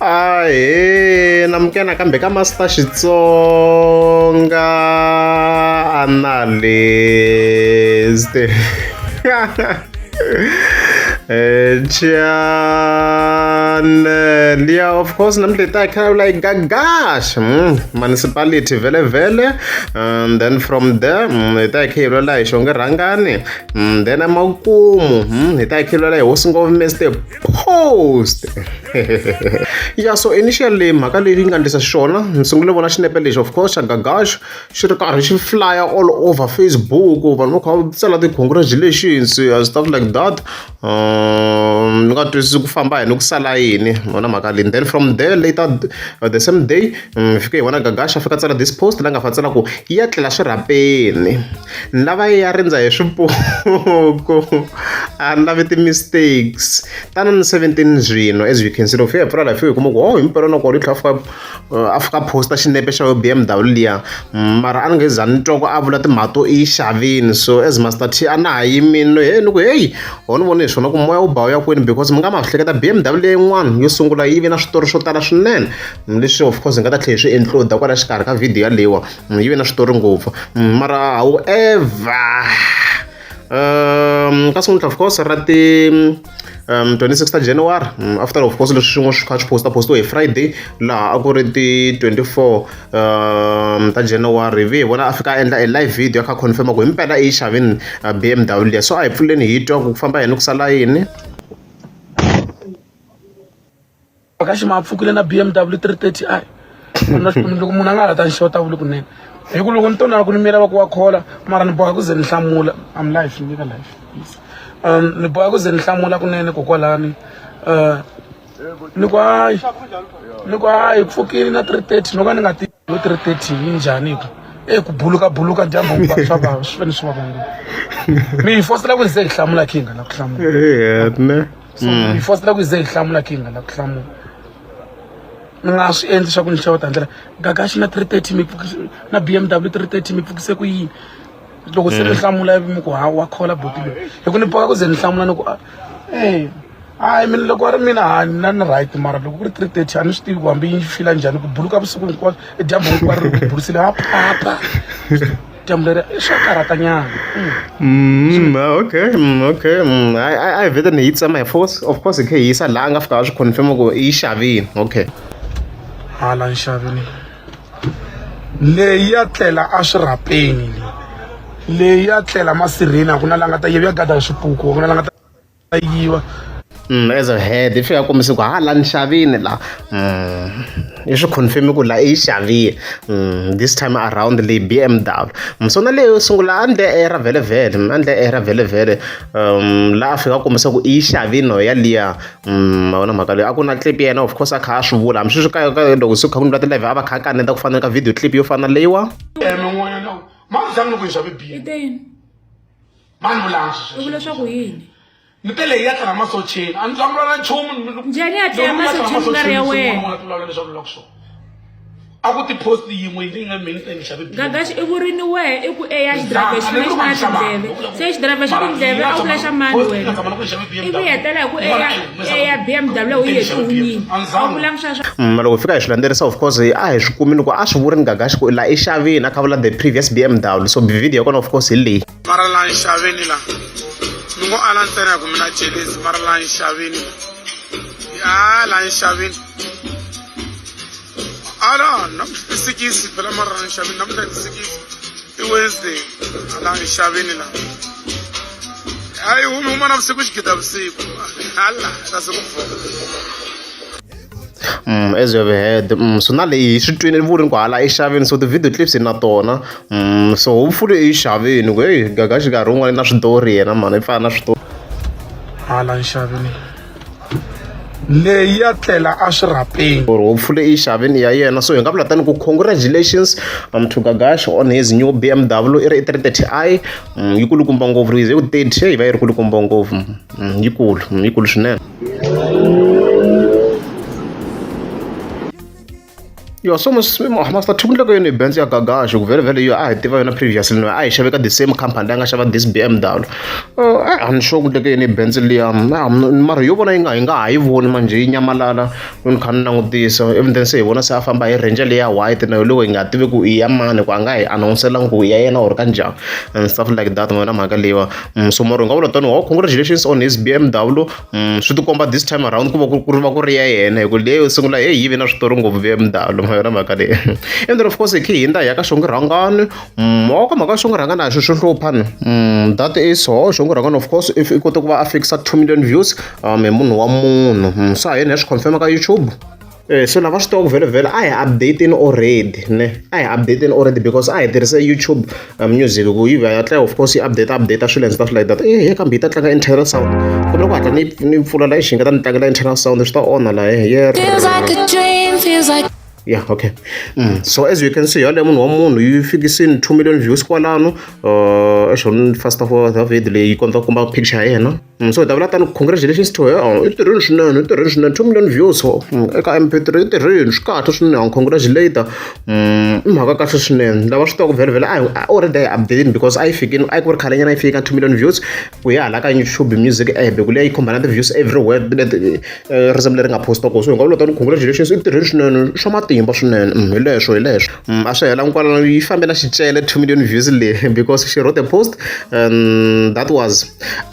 Ahee namukela nakambe ka Master Xitsonga Analyst channel ya of course namuntlha hi ta hi kha hi Gagash municipality vhele vhele and then from there hi ta hi kha hi vulavula hi Xonge Rhangani then emakumu hi ta hi kha hi vulavula hi hosi ngopfu Mister Post ya so initially mhaka leyi yi nga ndlisa xiswona ni sungule vona xinepe lexi of course xa Gagash xi ri karhi xi flyer all over Facebook vanhu va kha va tsala ti-congratulations and stuff like that ni nga twisisi ku famba yini ku sala yini vona mhaka leyi then from there later the same day hi fike hi vona Gagash a fika tsala this post la nga fa tsala ku yi ya tlela swirhapeni ni lava yi ya rindza hi swipuku a ni lavi ti-mistakes tani ni 17 zwino as you can see loko fika hi pfula laha fika hi kuma ku oh himpela na kona yi tlhela fika a fika posta xinepe xa yo B_M_W liya mara a ni nge za ni twa ku a vula timhaka to i yi xavini so as Master T a na ha yimile no he ni ku heyi ho ni vone hi swona ku moya wu ba wu ya kwini because mi nga ma hleketa B_M_W leyin'wana yo sungula yi ve na switori swo tala swinene leswi of course hi nga ta tlhela hi swi include kwala xikarhi ka video yaleyiwa yi ve na switori ngopfu mara however ka siku of course ra ti 26 ta January after of course leswi swin'wana swi kha swi posta postiwe hi Friday laha a ku ri ti 24 ta January vi hi vona a fika a endla a live video a kha confirm ku himpela i yi xavini B_M_W liya so a hi pfuleni hi twa ku famba yini ku sala yini. Ka xima a pfukile na BMW 330i na xikwembu loko munhu a nga ha ta ni xota vuli kunene hi ku loko ni to na ku ni miyela va ku wa khola mara ni boha ku ze ni hlamula am life ni le ka life ni boha ku ze ni hlamula kunene kokwalani ni ku hayi ni ku hayi pfukile na 330 no ka ni nga tivi no 330 yi njhani hi ku e ku buluka buluka dyambu hinkwaswo swa vava swi fanele swi vava ngopfu mi hi fosela ku ze hi hlamula khinga la ku hlamula so mi fosela ku ze hi hlamula khinga la ku hlamula ni nga swi endli swa ku ni xeweta ndlela gagaxi na 330 mi na BMW 330 mi pfukise ku yini loko se mi hlamula ivi mi ku ha wa khola buti loyi hi ku ni boha ku ze ni hlamula ni ku e hayi mina loko a ri mina ha na ni right mara loko ku ri 330 a ni swi tivi ku hambi yi fila njhani ku buluka vusiku hinkwabyo e dyambu hinkwaro ri ku bulusile ha phapha dyambu leri i swa karhata nyana Okay, okay. A hi vhete ni yi tsema hi force of course hi khe hi yisa laha a nga fika a swi confirm ku i yi xavini okay hala nxavini leyi ya tlela a swirhapeni leyi leyi ya tlela masirheni a ku na la nga ta yiva ya gada hi swipuku a ku na la nga ta yiva As a head i fika a kombisa ku hala ni xavini la i swi confirm ku la i yi xavile this time around leyi B_M_W so na leyo sungula a ndle error vhele vhele a ndle error vhele vhele la a fika a kombisa ku i yi xavini no yaliya ma vona mhaka leyi a ku na clip yena of course a kha a swi vula hambi sweswi ka ka loko se ku kha ku ndliwa ti-live a va kha a kaneta ku fana na ka video clip yo fana na leyiwa mani vulanga U vula swa ku yini? Ni te leyi ya tlhela masocheni a ni hlamula na nchumu Njhani ya tlhela masocheni ku nga ri ya wena? Vulavula leswaku la ku swona a ku ti-post yin'we leyi nga mina ni xave Gagash i vurini wehe i ku eya xidirayivha xi na xi na tindleve se xidirayivha xa tindleve a vula xa mani wena ivi hetela hi ku eya eya BMW u yi hete hunyini a wu vulanga swa swa Loko hi fika hi swi landzelerisa of course a hi swi kumi loko a swi vurini Gagash ku la i xavini a kha vula the previous BMW so video ya kona of course hi leyi Mara la nxaveni la ni ngo ala ntsena hi ku mi na jelezi mara la nxaveni a la nxaveni ala namuntlha i sikisi phela mara la nxaveni namuntlha i sikisi i wednesday ala nxaveni la a yi humi huma na vusiku xigida vusiku hala ta siku vhoko As you have heard so na leyi hi swi twini vurini ku hala exaveni so ti-video clips hi na tona so hopefully i xaveni ku heyi Gagashi nkarhi wun'wani na switori yena mhani i pfa na switori hala nxaveni leyi ya tlela a swirhapeni or hopefully i xaveni ya yena so hi nga vula tani ku congratulations to Gagashi on his new BMW i ri i 330i yi kulukumba ngopfu yi ze ku 30 yi va yi ri kulukumba ngopfu yikulu yikulu swinene. Yo, so Master T ku endleka yini hi Benz ya Gagash ku vhele vhele yo a hi tiva yona previously no a yi xave ka the same company leyi a nga xava this BMW. A ni sure ku endleke yini hi Benz liya, mara yo vona yi nga hi nga ha yi voni manjhe yi nyamalala ni kha ni langutisa, even then se hi vona se a famba hi Ranger leya white na loko hi nga tivi ku i ya mani ku a nga hi announce-elangi ku i ya yena or ka njhani and stuff like that. Ma yona mhaka leyiwa. So mara hi nga vula tani, oh, congratulations on his BMW. Swi tikomba this time around ku va ku ri va ku ri ya yena hi ku leyi yo sungula heyi yi ve na switori ngopfu BMW, ma yona mhaka leyi. And then of course hi khe hi hundza hi ya ka Xongi Rhangani. Ka mhaka ya Xongi Rhangani a hi swilo swo hlupha ni. That is ho Xongi Rhangani, of course, if i kote ku va a fikisa 2 million views hi munhu wa munhu. So a hi yeni hi ya swi confirm ka YouTube. So lava swi tivaka vhele vhele a hi update-ini already ne, a hi update-ini already because a hi tirhise YouTube Music ku yi hatla of course yi update update swilo and stuff like that. Ehe, kambe yi ta tlanga internal sound kumbe ku hatla ni ni pfula la xi nga ta ni tlangela internal sound swi ta onha la ye. Feels like a dream, feels like Yeah, okay. So as you can see, yaleyo munhu wa munhu yi fikisini 2 million views kwalano. Exo first of all, the video leyi yi kota ku komba picture ya yena. So hi ta vula tani, congratulations to her. I tirhini swinene, i tirhini swinene. 2 million views eka MP3, i tirhini swi kahle swinene, ha congratulate. I mhaka kahle swinene. Lava swi tivaka vhele vhele a hi already a hi update because a yi fikini a yi ku ri khale nyana yi fika 2 million views ku ya hala ka YouTube Music app ku leyi yi khumba na ti-views everywhere leti risimu leri nga posta kona. So hi nga vula tani, congratulations, i tirhini swinene swa matimba swinene. Hi leswo hi leswo. A swi helangi kwalano, yi fambe na xicele 2 million views leyi because she wrote a post and that was,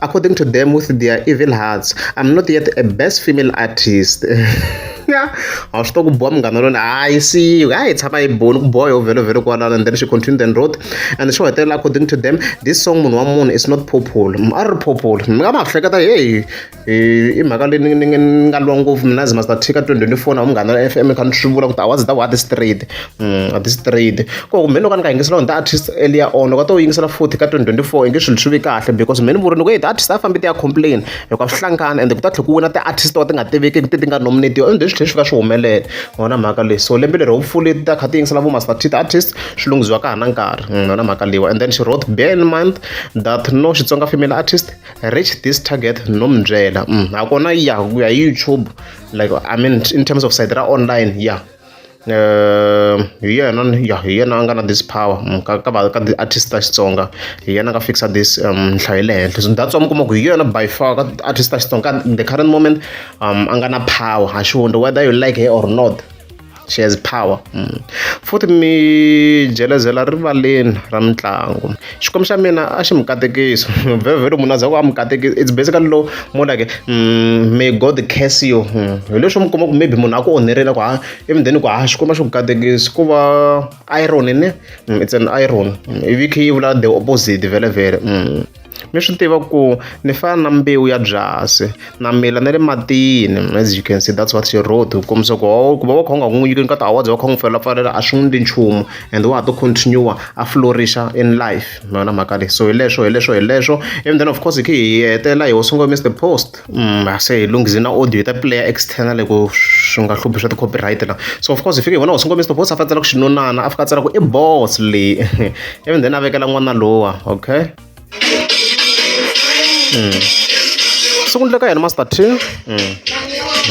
"According to them with their evil hearts, I'm not yet a best female artist." A swi tiva ku boha munghana loni a yi siyiwi a yi tshama yi boni ku boha yo vhele vhele kwalano. And then she continued and wrote, and xo hetelela, "According to them, this song munhu wa munhu is not popular." A ri popular, mi nga ma hleketa heyi i mhaka leyi ni ni nga lwa ngopfu mina as Master T ka 2024 na Munghana FM kha ni swi vula ku ti-awards ta wa ti straight, a ti straight ko kumbe loko a ni nga yingisela ti-artist earlier on, loko a to yingisela futhi ka 2024 i nge swilo swi vi kahle because me ni vurini ku hey, ti-artist a fambi ti ya complain hikuva swi hlangana and ku ta tlhela ku wina ti-artist to ti nga tivekiki ti ti nga nominate-iwa ende swi tlhela swi fika swi humelela wona mhaka leyi. So lembe leri hopefully ti ta kha ti yingisela vo Master T ti-artist swi lunghisiwa ka ha na nkarhi yona mhaka leyiwa. And then she wrote, "Bear in mind that no Xitsonga female artist reach this target." No mi byela nakona ya ku ya hi YouTube, like, I mean, in terms of side ra online, yeah, hi yena, ya hi yena a nga na this power ka ka va ka ti-artist ta Xitsonga, hi yena a nga fikisa this nhlayo ya le henhla. So that's why mi kuma ku hi yena by far ka artist ta Xitsonga ka the current moment a nga na power ha xihundla, whether you like her or not, she has power. Futhi mi jelezela rivaleni ra mitlangu, Xikwembu xa mina a xi mi katekisi vhele vhele munhu a za ku a mi katekisi. It's basically low more like "May God curse you." Hi leswo mi kuma ku maybe munhu a ku onherile ku ha even then ku ha Xikwembu a xi ku katekisi ku va irony ne. It's an irony ivi khe yi vula the opposite vhele vhele. Mi swi tiva ku ni fana na mbewu ya byasi na mila na le matini. As you can see, that's what she wrote ku kombisa ku oh, ku va va kha u nga n'wi nyiki ka ti-awards va kha u n'wi pfalela pfalela a swi n'wi endli nchumu and wa ha to continue a flourisha in life, ma yona mhaka leyi. So hi leswo hi leswo hi leswo. And then of course hi khe hi hetelela hi sungula Mr Post. Se hi lunghise na audio yi ta player external ku swi nga hluphi swa ti-copyright la. So of course hi fike hi vona ho sungula Mr Post a fika tsala ku xinonana a fika a tsala ku i boss leyi even then a vekela n'wana lowa, okay. So ku endleka yena Master T.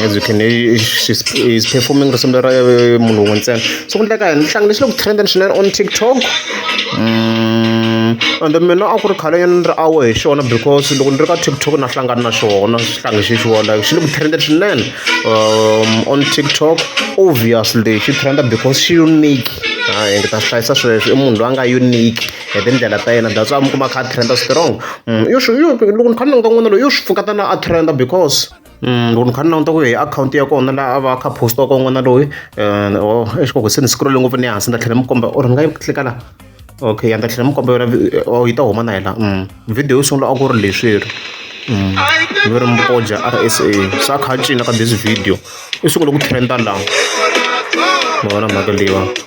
As you can, he's performing risimu lera munhu wun'we ntsena. So ku endleka yena xihlangi lexi le ku trendeni swinene on TikTok. And mina a ku ri khale nyana ni ri awe hi xona because loko ni ri ka TikTok na hlangana na xona xihlangi xexiwa, like xi le ku trendeni swinene on TikTok. Obviously xi trenda because xi unique. Hayi, ni ta hlayisa sweswo, i munhu loyi a nga unique hi tindlela ta yena, that's why mi kuma a kha a trenda strong. Yo swi yo loko ni kha ni languta n'wana loyi yo swi pfukata na a trenda because loko ni kha ni languta ku hi akhawunti ya kona laha a va a kha post-iwa kona n'wana loyi, oh, exikoko se ni scroll ngopfu ni ya hansi ni ta tlhela mi komba or ni nga yi klika la. Okay, ya ni ta tlhela mi komba yona, oh, yi ta huma na hi la. Video yo sungula a ku ri leswi ri va ri Mpoja RSA se a kha a cina ka this video i sungule ku trenda laha, ma vona mhaka leyiwa.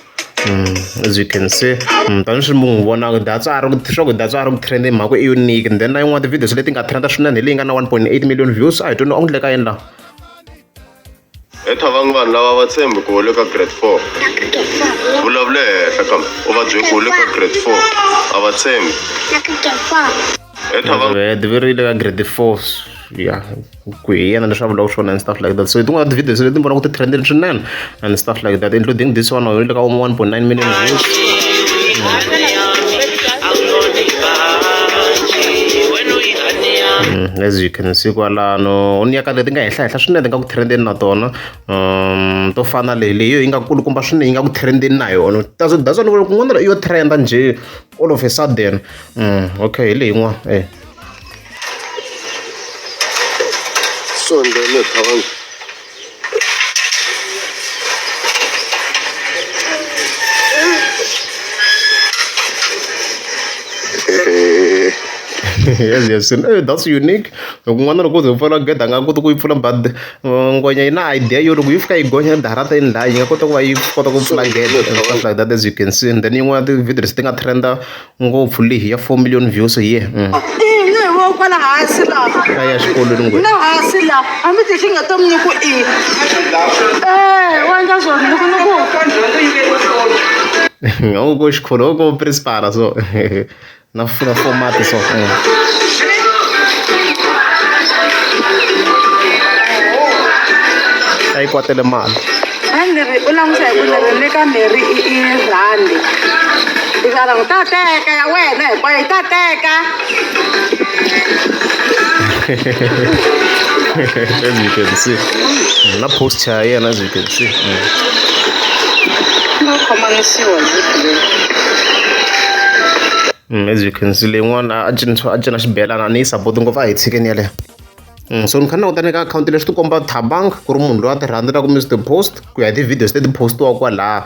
As you can see, tanihileswi mi n'wi vonaka, that's why a ri swa ku that's why a ri ku trendeni mhaka i unique. And then na yin'wana ti-videos leti nga trenda swinene hi leyi nga na 1.8 million views. A hi twini a ku endleka yini laha. He Thavang, vanhu lava va tshembi ku u le ka grade 4. Vulavula henhla kambe u va byele ku u le ka grade 4, a va tshembi. He Thavang. Vhele vi ri le ka grade 4. Ya, ku hi yena leswi a vulaka swona and stuff like that. So hi tin'wana ta ti-videos leti ni vonaka ti trendini swinene and stuff like that, including this one yi le ka 1.9 million views. As you can see kwalano ni ya ka leti nga henhla henhla swinene ti nga ku trendeni na tona, to fana leyi leyi yi nga kulukumba swinene yi nga ku trendeni na yona. That's why ni vula kun'wana yo trenda njhe all of a sudden. Okay, hi leyi yin'wana eh. So ndeme Thabang. Yes, yes. Hey, that's unique. Loko n'wana loko u ze u pfula gede a nga koti ku yi pfula, but ngwenya yi na idea yo loko yi fika yi gonya darata yini laha yi nga kota ku va yi kota ku pfula gede and stuff like that, as you can see. And then yin'wana ya ti-video leti ti nga trenda ngopfu leyi ya 4 million views hi ye. I ni vo kwala hansi laha. A ya xikolweni ngwenya. Na hansi laha hambi ti xi nga ta mi nyiko i e wa endla swona loko ni ku A ku xikolo ko principal so na na format so. A yi kwatele mali. A ni ri u langusa hi ku ni ri le ka mary i rhandi i ta ku ta teka ya wena hinkwayo yi ta teka. As you can see, na posture ya yena, as you can see. No khomanisiwa zip leyi. As you can see, leyin'wana a cina a cina xibelana, a ni yi support ngopfu, a hi tshikeni yaleyo. So ni kha ni languta ni ka akhawunti leswi ti komba Thabang ku ri munhu loyi a ti rhandzelaku Mr Post ku ya hi ti-videos leti postiwaka kwalaya.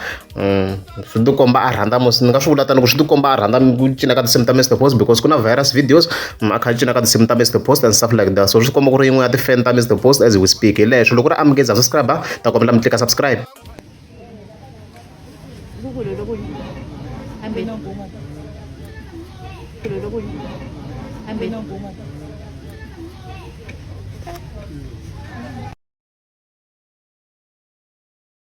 Swi ti komba a rhandza mos, ni nga swi vula tani ku swi ti komba a rhandza ku cina ka tinsimu ta Mr Post because ku na virus videos a kha a cina ka tinsimu ta Mr Post and stuff like that. So swi komba ku ri yin'we ya ti-fan ta Mr Post as we speak. Hi leswo loko ri amukeza subscribe ta kombela mi tlika subscribe.